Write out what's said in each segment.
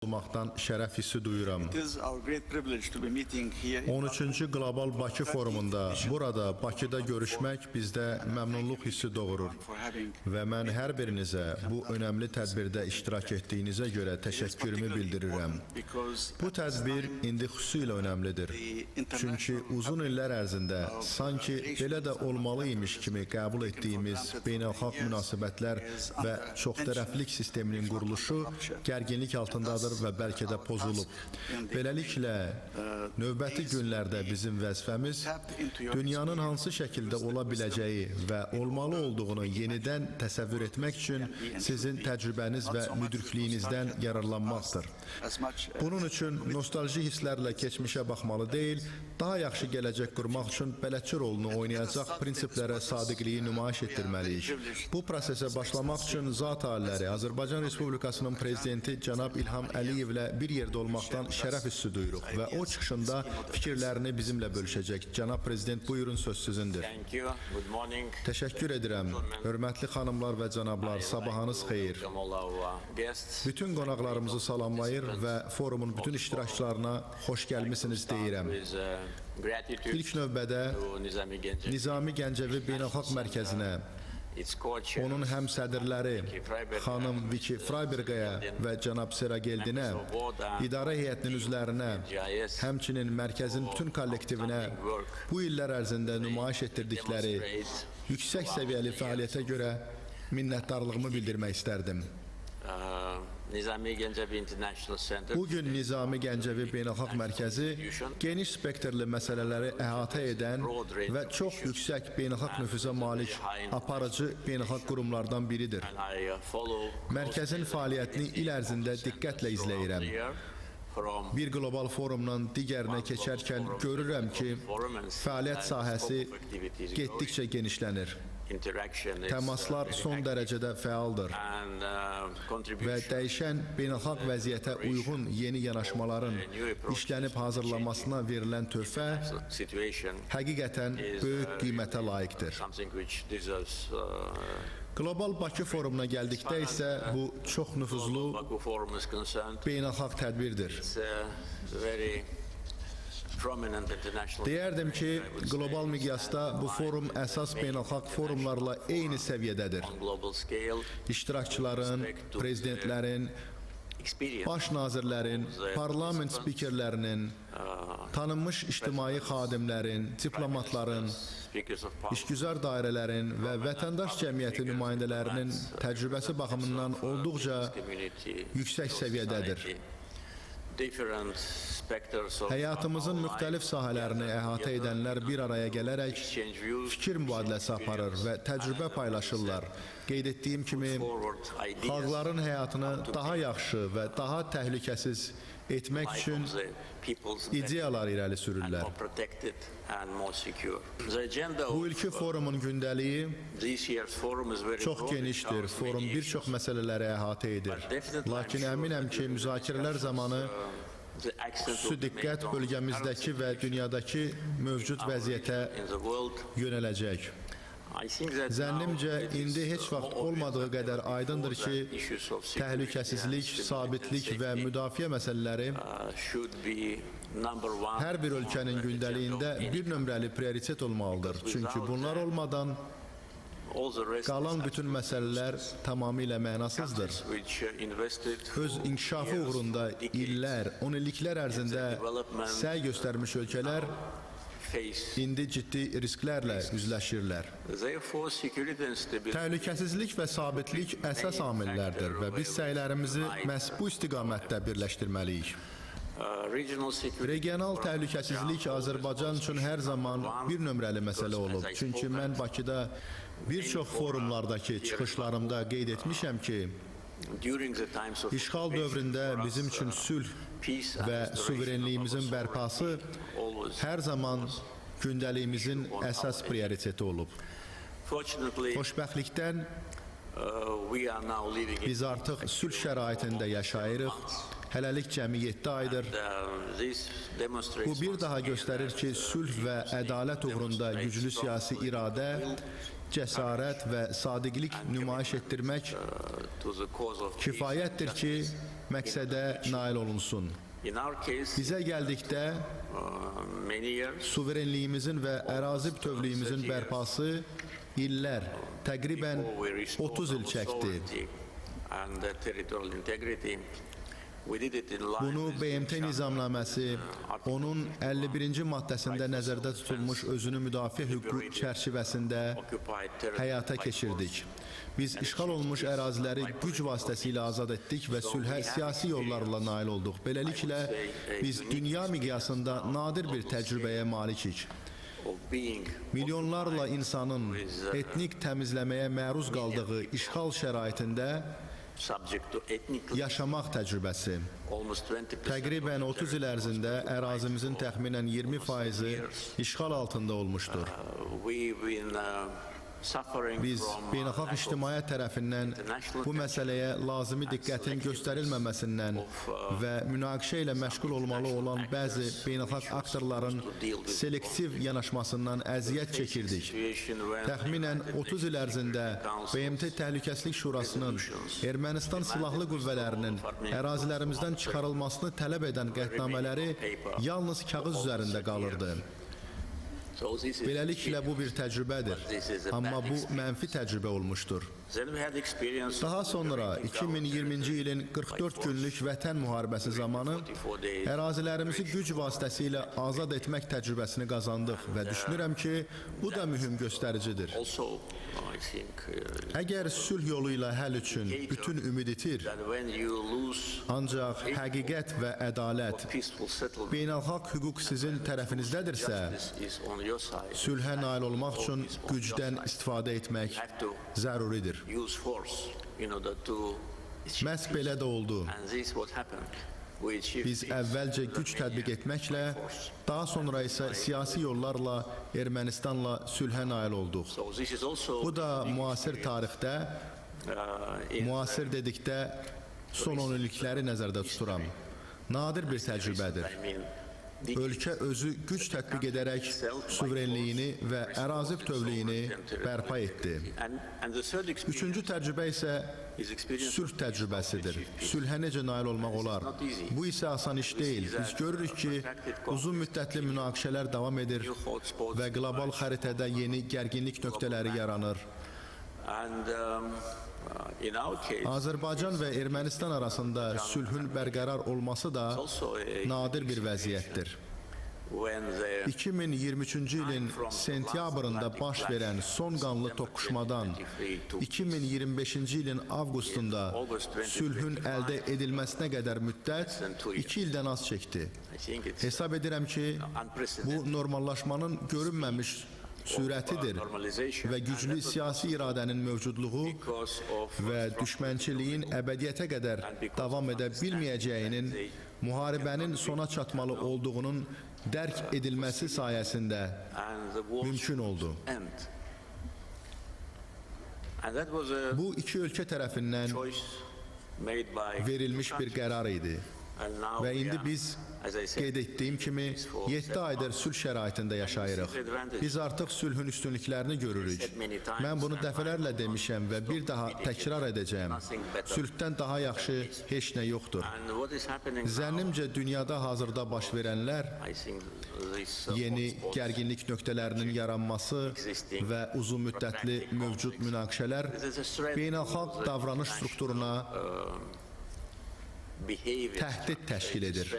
Olmaqdan şərəf hissi duyuram. 13-cü Qlobal Bakı Forumunda burada Bakıda görüşmək bizdə məmnunluq hissi doğurur və mən hər birinizə bu önəmli tədbirdə iştirak etdiyinizə görə təşəkkürümü bildirirəm. Bu tədbir indi xüsusilə önəmlidir. Çünki uzun illər ərzində sanki belə də olmalı imiş kimi qəbul etdiyimiz beynəlxalq münasibətlər və çoxtərəflik sisteminin quruluşu gərginlik altındadır və bəlkə də pozulub. Beləliklə, növbəti günlərdə bizim vəzifəmiz dünyanın hansı şəkildə ola biləcəyi və olmalı olduğunu yenidən təsəvvür etmək üçün sizin təcrübəniz və müdrikliyinizdən yararlanmaqdır. Bunun üçün nostalji hisslərlə keçmişə baxmalı deyil, daha yaxşı gələcək qurmaq üçün bələdçi rolunu oynayacaq prinsiplərə sadiqliyi nümayiş etdirməliyik. Bu prosesə başlamaq üçün zat aliləri Azərbaycan Respublikasının Prezidenti cənab İlham Əliyevlə bir yerdə olmaqdan şərəf hissi duyuruq və o çıxışında fikirlərini bizimlə bölüşəcək. Cənab Prezident, buyurun, söz sizindir. Təşəkkür edirəm. Hörmətli xanımlar və cənablar, sabahınız xeyir. Bütün qonaqlarımızı salamlayır və forumun bütün iştirakçılarına xoş gəlmisiniz deyirəm. İlk növbədə Nizami Gəncəvi Beynəlxalq Mərkəzinə, onun həm sədrləri xanım Viki Freibergaya və cənab Serageldinə, idarə heyətinin üzvlərinə, həmçinin mərkəzin bütün kollektivinə bu illər ərzində nümayiş etdirdikləri yüksək səviyyəli fəaliyyətə görə minnətdarlığımı bildirmək istərdim. Bugün Nizami Gəncəvi Beynəlxalq Mərkəzi geniş spektrli məsələləri əhatə edən və çox yüksək beynəlxalq nüfuza malik aparıcı beynəlxalq qurumlardan biridir. Mərkəzin fəaliyyətini il ərzində diqqətlə izləyirəm. Bir qlobal forumdan digərinə keçərkən görürəm ki, fəaliyyət sahəsi getdikcə genişlənir. Təmaslar son dərəcədə fəaldır və dəyişən beynəlxalq vəziyyətə uyğun yeni yanaşmaların işlənib hazırlanmasına verilən töhfə həqiqətən böyük qiymətə layiqdir. Qlobal Bakı Forumuna gəldikdə isə bu çox nüfuzlu beynəlxalq tədbirdir. Deyərdim ki, qlobal miqyasda bu forum əsas beynəlxalq forumlarla eyni səviyyədədir. İştirakçıların, prezidentlərin, baş nazirlərin, parlament spikerlərinin, tanınmış ictimai xadimlərin, diplomatların, işgüzar dairələrin və vətəndaş cəmiyyəti nümayəndələrinin təcrübəsi baxımından olduqca yüksək səviyyədədir. Həyatımızın müxtəlif sahələrini əhatə edənlər bir araya gələrək fikir mübadiləsi aparır və təcrübə paylaşırlar. Qeyd etdiyim kimi, xalqların həyatını daha yaxşı və daha təhlükəsiz etmək üçün ideyalar irəli sürürlər. Bu ilki forumun gündəliyi çox genişdir. Forum bir çox məsələləri əhatə edir. Lakin əminəm ki, müzakirələr zamanı xüsusi diqqət bölgəmizdəki və dünyadakı mövcud vəziyyətə yönələcək. Zənnimcə, indi heç vaxt olmadığı qədər aydındır ki, təhlükəsizlik, sabitlik və müdafiə məsələləri hər bir ölkənin gündəliyində bir nömrəli prioritet olmalıdır. Çünki bunlar olmadan qalan bütün məsələlər tamamilə mənasızdır. Öz inkişafı uğrunda illər, 10 illiklər ərzində səy göstərmiş ölkələr indi ciddi risklərlə üzləşirlər. Təhlükəsizlik və sabitlik əsas amillərdir və biz səylərimizi məhz bu istiqamətdə birləşdirməliyik. Regional təhlükəsizlik Azərbaycan üçün hər zaman bir nömrəli məsələ olub. Çünki mən Bakıda bir çox forumlardakı çıxışlarımda qeyd etmişəm ki, işğal dövründə bizim üçün sülh və suverenliyimizin bərpası hər zaman gündəliyimizin əsas prioriteti olub. Xoşbəxtlikdən biz artıq sülh şəraitində yaşayırıq. Hələlik cəmi 7 aydır. Bu bir daha göstərir ki, sülh və ədalət uğrunda güclü siyasi iradə cəsarət və sadiqlik nümayiş etdirmək kifayətdir ki, məqsədə nail olunsun. Bizə gəldikdə suverenliyimizin və ərazi bütövlüyümüzün bərpası illər, təqribən 30 il çəkdi. Bunu BMT nizamnaməsi onun 51-ci maddəsində nəzərdə tutulmuş özünü müdafiə hüququ çərçivəsində həyata keçirdik. Biz işğal olunmuş əraziləri güc vasitəsilə azad etdik və sülhə siyasi yollarla nail olduq. Beləliklə, biz dünya miqyasında nadir bir təcrübəyə malikik. Milyonlarla insanın etnik təmizləməyə məruz qaldığı işğal şəraitində yaşamaq təcrübəsi. Təqribən 30 il ərzində ərazimizin təxminən 20%-i işğal altında olmuşdur. Biz beynəlxalq ictimaiyyət tərəfindən bu məsələyə lazımi diqqətin göstərilməməsindən və münaqişə ilə məşğul olmalı olan bəzi beynəlxalq aktorların selektiv yanaşmasından əziyyət çəkirdik. Təxminən 30 il ərzində BMT Təhlükəsizlik Şurasının Ermənistan Silahlı Qüvvələrinin ərazilərimizdən çıxarılmasını tələb edən qətnamələri yalnız kağız üzərində qalırdı. Beləliklə, bu bir təcrübədir, amma bu mənfi təcrübə olmuşdur. Daha sonra 2020-ci ilin 44 günlük vətən müharibəsi zamanı ərazilərimizi güc vasitəsilə azad etmək təcrübəsini qazandıq və düşünürəm ki, bu da mühüm göstəricidir. Əgər sülh yolu ilə həll üçün bütün ümid itir, ancaq həqiqət və ədalət, beynəlxalq hüquq sizin tərəfinizdədirsə, sülhə nail olmaq üçün gücdən istifadə etmək zəruridir. Məhz belə də oldu. Biz əvvəlcə güc tətbiq etməklə, daha sonra isə siyasi yollarla Ermənistanla sülhə nail olduq. Bu da müasir tarixdə, müasir dedikdə son 10 illikləri nəzərdə tuturam, nadir bir təcrübədir. Ölkə özü güc tətbiq edərək suverenliyini və ərazi bütövlüyünü bərpa etdi. Üçüncü təcrübə isə sülh təcrübəsidir. Sülhə necə nail olmaq olar? Bu isə asan iş deyil. Biz görürük ki, uzun müddətli münaqişələr davam edir və qlobal xəritədə yeni gərginlik nöqtələri yaranır. Azərbaycan və Ermənistan arasında sülhün bərqərar olması da nadir bir vəziyyətdir. 2023-cü ilin sentyabrında baş verən son qanlı toqquşmadan 2025-ci ilin avqustunda sülhün əldə edilməsinə qədər müddət 2 ildən az çəkdi. Hesab edirəm ki, bu normallaşmanın görünməmiş sürətidir və güclü siyasi iradənin mövcudluğu və düşmənçiliyin əbədiyyətə qədər davam edə bilməyəcəyinin, müharibənin sona çatmalı olduğunun dərk edilməsi sayəsində mümkün oldu. Bu iki ölkə tərəfindən verilmiş bir qərar idi. Və indi biz, qeyd etdiyim kimi, 7 aydır sülh şəraitində yaşayırıq. Biz artıq sülhün üstünlüklərini görürük. Mən bunu dəfələrlə demişəm və bir daha təkrar edəcəyəm. Sülhdən daha yaxşı heç nə yoxdur. Zənnimcə, dünyada hazırda baş verənlər, yeni gərginlik nöqtələrinin yaranması və uzun müddətli mövcud münaqişələr beynəlxalq davranış strukturuna təhdid təşkil edir.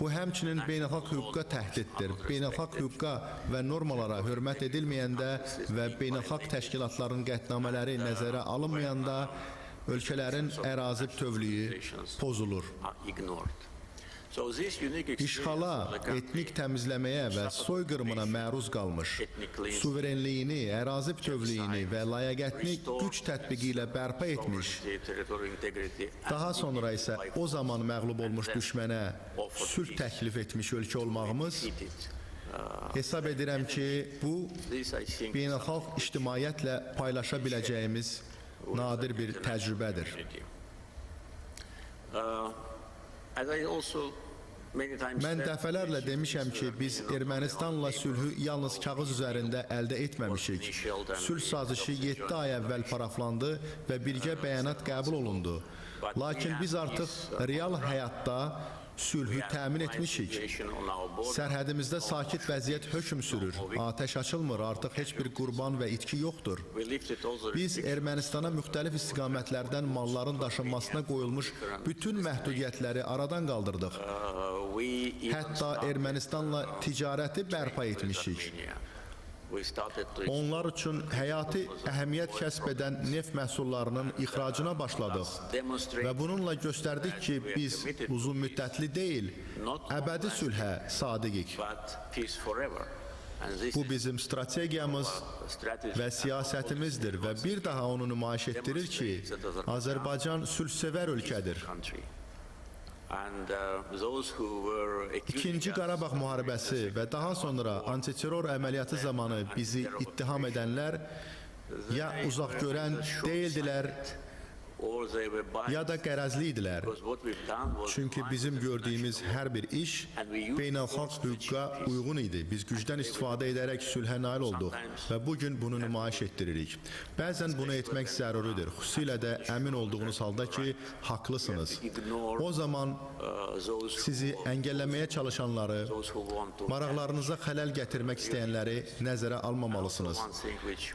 Bu, həmçinin beynəlxalq hüquqa təhdiddir. Beynəlxalq hüquqa və normalara hörmət edilməyəndə və beynəlxalq təşkilatların qətnamələri nəzərə alınmayanda ölkələrin ərazi bütövlüyü pozulur. İşğala, etnik təmizləməyə və soyqırımına məruz qalmış, suverenliyini, ərazi bütövlüyünü və layiqətini güc tətbiqi ilə bərpa etmiş, daha sonra isə o zaman məğlub olmuş düşmənə sülh təklif etmiş ölkə olmağımız, hesab edirəm ki, bu, beynəlxalq ictimaiyyətlə paylaşa biləcəyimiz nadir bir təcrübədir. As I also Mən dəfələrlə demişəm ki, biz Ermənistanla sülhü yalnız kağız üzərində əldə etməmişik. Sülh sazişi 7 ay əvvəl paraflandı və birgə bəyanat qəbul olundu. Lakin biz artıq real həyatda sülhü təmin etmişik. Sərhədimizdə sakit vəziyyət hökm sürür. Atəş açılmır, artıq heç bir qurban və itki yoxdur. Biz Ermənistana müxtəlif istiqamətlərdən malların daşınmasına qoyulmuş bütün məhdudiyyətləri aradan qaldırdıq. Hətta Ermənistanla ticarəti bərpa etmişik. Onlar üçün həyati əhəmiyyət kəsb edən neft məhsullarının ixracına başladıq və bununla göstərdik ki, biz uzun müddətli deyil, əbədi sülhə sadiqik. Bu bizim strategiyamız və siyasətimizdir və bir daha onu nümayiş etdirir ki, Azərbaycan sülhsevər ölkədir. İkinci Qarabağ müharibəsi və daha sonra antiterror əməliyyatı zamanı bizi ittiham edənlər ya uzaq görən deyildilər, ya da qərəzli idilər. Çünki bizim gördüyümüz hər bir iş beynəlxalq hüquqa uyğun idi. Biz gücdən istifadə edərək sülhə nail olduq və bugün bunu nümayiş etdiririk. Bəzən bunu etmək zəruridir, xüsusilə də əmin olduğunuz halda ki, haqlısınız. O zaman sizi əngəlləməyə çalışanları, maraqlarınıza xələl gətirmək istəyənləri nəzərə almamalısınız.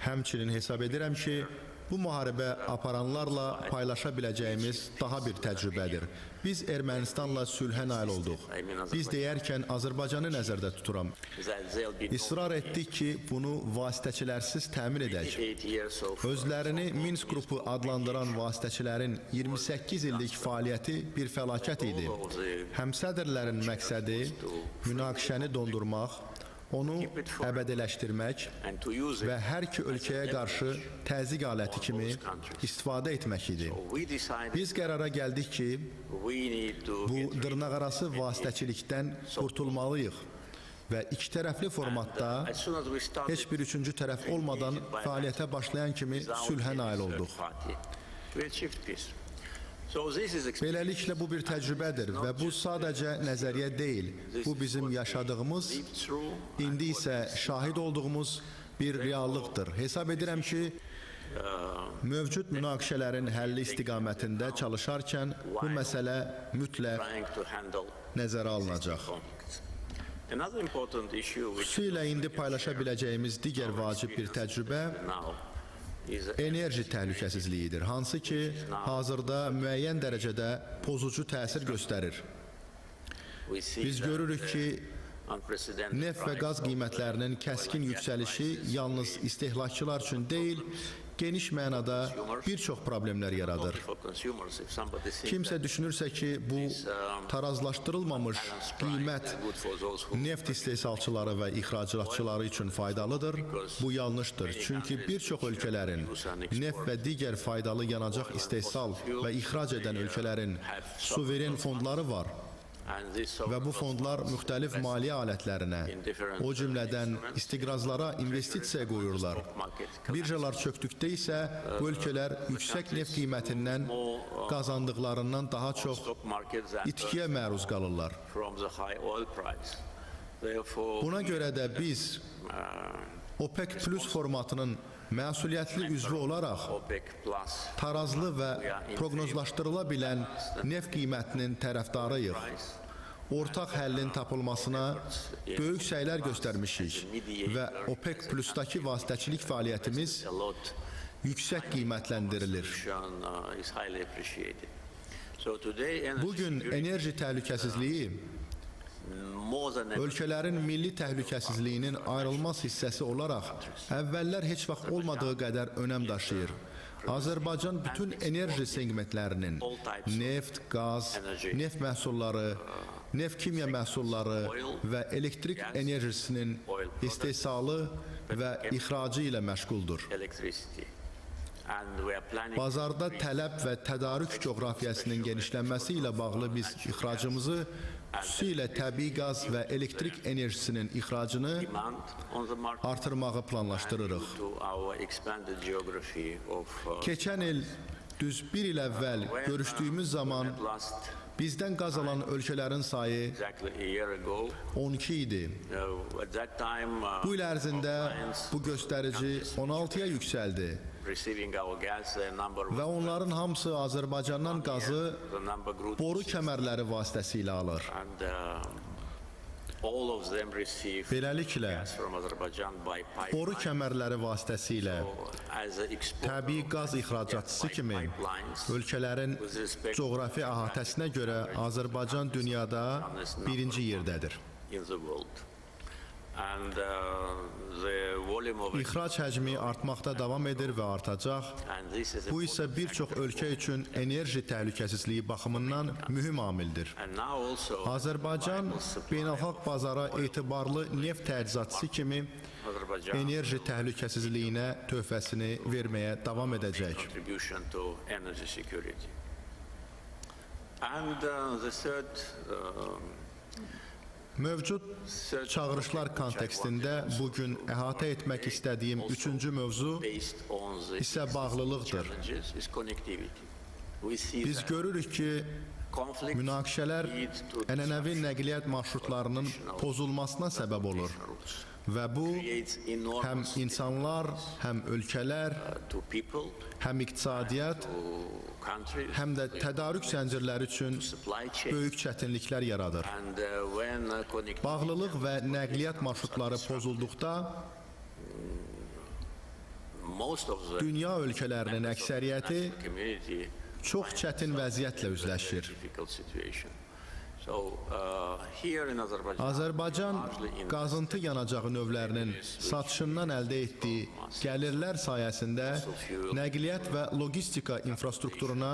Həmçinin hesab edirəm ki, bu müharibə aparanlarla paylaşa biləcəyimiz daha bir təcrübədir. Biz Ermənistanla sülhə nail olduq. Biz deyərkən Azərbaycanı nəzərdə tuturam. İsrar etdik ki, bunu vasitəçilərsiz təmin edək. Özlərini Minsk qrupu adlandıran vasitəçilərin 28 illik fəaliyyəti bir fəlakət idi. Həmsədrlərin məqsədi münaqişəni dondurmaq, onu əbədiləşdirmək və hər iki ölkəyə qarşı təzyiq aləti kimi istifadə etmək idi. Biz qərara gəldik ki, bu dırnaqarası vasitəçilikdən qurtulmalıyıq və iki tərəfli formatda heç bir üçüncü tərəf olmadan fəaliyyətə başlayan kimi sülhə nail olduq. Beləliklə, bu bir təcrübədir və bu sadəcə nəzəriyyə deyil. Bu bizim yaşadığımız, indi isə şahid olduğumuz bir reallıqdır. Hesab edirəm ki, mövcud münaqişələrin həlli istiqamətində çalışarkən bu məsələ mütləq nəzərə alınacaq. Xüsusilə indi paylaşa biləcəyimiz digər vacib bir təcrübə enerji təhlükəsizliyidir, hansı ki, hazırda müəyyən dərəcədə pozucu təsir göstərir. Biz görürük ki, neft və qaz qiymətlərinin kəskin yüksəlişi yalnız istehlakçılar üçün deyil, geniş mənada bir çox problemlər yaradır. Kimsə düşünürsə ki, bu tarazlaşdırılmamış qiymət neft istehsalçıları və ixracatçıları üçün faydalıdır, bu yanlışdır. Çünki bir çox ölkələrin, neft və digər faydalı yanacaq istehsal və ixrac edən ölkələrin suveren fondları var. Və bu fondlar müxtəlif maliyyə alətlərinə, o cümlədən istiqrazlara investisiya qoyurlar. Birjalar çöktükdə isə bu ölkələr yüksək neft qiymətindən qazandıqlarından daha çox itkiyə məruz qalırlar. Buna görə də biz OPEC Plus formatının məsuliyyətli üzvü olaraq tarazlı və proqnozlaşdırıla bilən neft qiymətinin tərəfdarıyıq. Ortaq həllin tapılmasına böyük səylər göstərmişik və OPEC Plusdakı vasitəçilik fəaliyyətimiz yüksək qiymətləndirilir. Bugün enerji təhlükəsizliyi ölkələrin milli təhlükəsizliyinin ayrılmaz hissəsi olaraq əvvəllər heç vaxt olmadığı qədər önəm daşıyır. Azərbaycan bütün enerji segmentlərinin neft, qaz, neft məhsulları, neft kimya məhsulları və elektrik enerjisinin istehsalı və ixracı ilə məşğuldur. Bazarda tələb və tədarük coğrafiyasının genişlənməsi ilə bağlı biz ixracımızı, xüsusilə təbii qaz və elektrik enerjisinin ixracını artırmağı planlaşdırırıq. Keçən il, düz bir il əvvəl görüşdüyümüz zaman Bizdən qaz alan ölkələrin sayı 12 idi. Bu il ərzində bu göstərici 16-ya yüksəldi və onların hamısı Azərbaycandan qazı boru kəmərləri vasitəsilə alır. Beləliklə, boru kəmərləri vasitəsilə təbii qaz ixracatçısı kimi ölkələrin coğrafi əhatəsinə görə Azərbaycan dünyada birinci yerdədir. İxrac həcmi artmaqda davam edir və artacaq. Bu isə bir çox ölkə üçün enerji təhlükəsizliyi baxımından mühüm amildir. Azərbaycan beynəlxalq bazara etibarlı neft təchizatçısı kimi enerji təhlükəsizliyinə töhfəsini verməyə davam edəcək. Mövcud çağırışlar kontekstində bugün əhatə etmək istədiyim üçüncü mövzu isə bağlılıqdır. Biz görürük ki, münaqişələr ənənəvi nəqliyyat marşrutlarının pozulmasına səbəb olur və bu həm insanlar, həm ölkələr, həm iqtisadiyyat, həm də tədarük zəncirləri üçün böyük çətinliklər yaradır. Bağlılıq və nəqliyyat marşrutları pozulduqda dünya ölkələrinin əksəriyyəti çox çətin vəziyyətlə üzləşir. Azərbaycan qazıntı yanacağı növlərinin satışından əldə etdiyi gəlirlər sayəsində nəqliyyat və logistika infrastrukturuna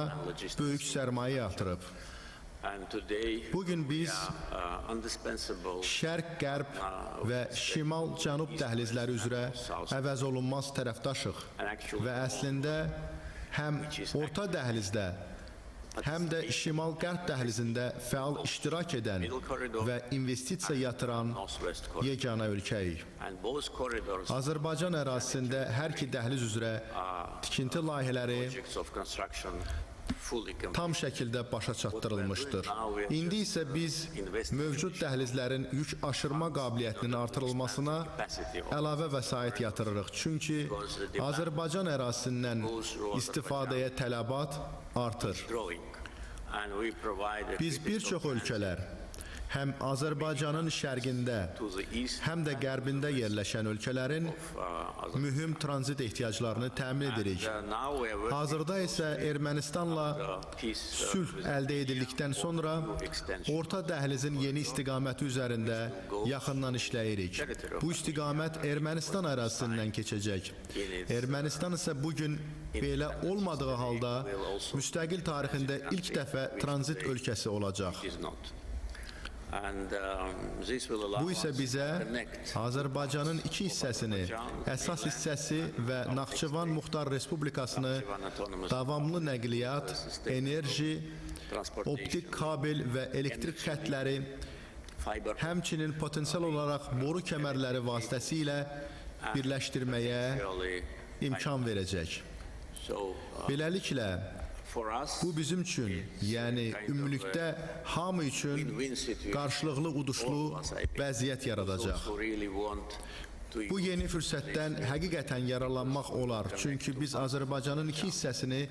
böyük sərmayə yatırıb. Bugün biz şərq-qərb və şimal-cənub dəhlizləri üzrə əvəz olunmaz tərəfdaşıq və əslində həm orta dəhlizdə, həm də şimal-qərb dəhlizində fəal iştirak edən və investisiya yatıran yeganə ölkəyik. Azərbaycan ərazisində hər iki dəhliz üzrə tikinti layihələri tam şəkildə başa çatdırılmışdır. İndi isə biz mövcud dəhlizlərin yük aşırma qabiliyyətinin artırılmasına əlavə vəsait yatırırıq. Çünki Azərbaycan ərazisindən istifadəyə tələbat artır. Biz bir çox ölkələr, həm Azərbaycanın şərqində, həm də qərbində yerləşən ölkələrin mühüm tranzit ehtiyaclarını təmin edirik. Hazırda isə Ermənistanla sülh əldə edildikdən sonra orta dəhlizin yeni istiqaməti üzərində yaxından işləyirik. Bu istiqamət Ermənistan ərazisindən keçəcək. Ermənistan isə bugün belə olmadığı halda müstəqil tarixində ilk dəfə tranzit ölkəsi olacaq. Bu isə bizə Azərbaycanın iki hissəsini, əsas hissəsi və Naxçıvan Muxtar Respublikasını davamlı nəqliyyat, enerji, optik kabel və elektrik xətləri, həmçinin potensial olaraq boru kəmərləri vasitəsilə birləşdirməyə imkan verəcək. Beləliklə, bu bizim üçün, yəni ümumilikdə hamı üçün qarşılıqlı uduşlu vəziyyət yaradacaq. Bu yeni fürsətdən həqiqətən yararlanmaq olar, çünki biz Azərbaycanın iki hissəsini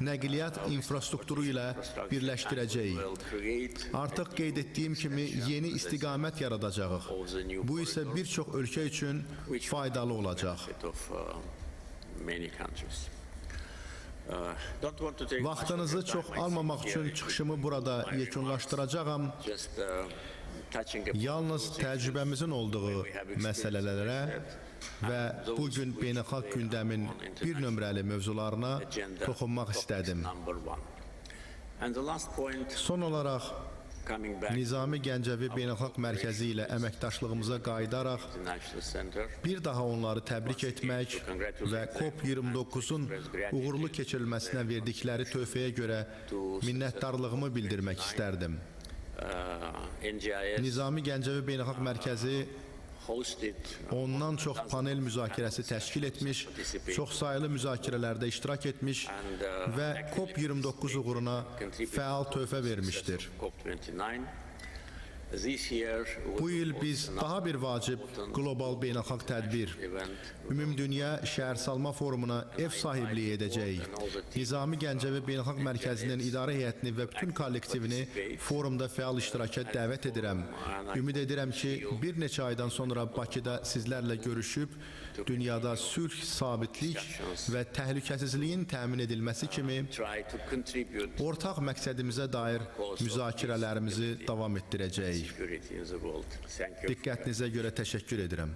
nəqliyyat infrastrukturu ilə birləşdirəcəyik. Artıq qeyd etdiyim kimi yeni istiqamət yaradacağıq. Bu isə bir çox ölkə üçün faydalı olacaq. Vaxtınızı çox almamaq üçün çıxışımı burada yekunlaşdıracağam. Yalnız təcrübəmizin olduğu məsələlərə və bugün beynəlxalq gündəmin bir nömrəli mövzularına toxunmaq istədim. Son olaraq, Nizami Gəncəvi Beynəlxalq Mərkəzi ilə əməkdaşlığımıza qayıdaraq bir daha onları təbrik etmək və COP29-un uğurlu keçirilməsinə verdikləri töhfəyə görə minnətdarlığımı bildirmək istərdim. Nizami Gəncəvi Beynəlxalq Mərkəzi Ondan çox panel müzakirəsi təşkil etmiş, çoxsaylı müzakirələrdə iştirak etmiş və COP29 uğuruna fəal töhfə vermişdir. Bu il biz daha bir vacib qlobal beynəlxalq tədbir, Ümumdünya Şəhərsalma Forumuna ev sahibliyi edəcəyik. Nizami Gəncəvi Beynəlxalq Mərkəzinin idarə heyətini və bütün kollektivini forumda fəal iştiraka dəvət edirəm. Ümid edirəm ki, bir neçə aydan sonra Bakıda sizlərlə görüşüb, dünyada sülh, sabitlik və təhlükəsizliyin təmin edilməsi kimi ortaq məqsədimizə dair müzakirələrimizi davam etdirəcəyik. Diqqətinizə görə təşəkkür edirəm.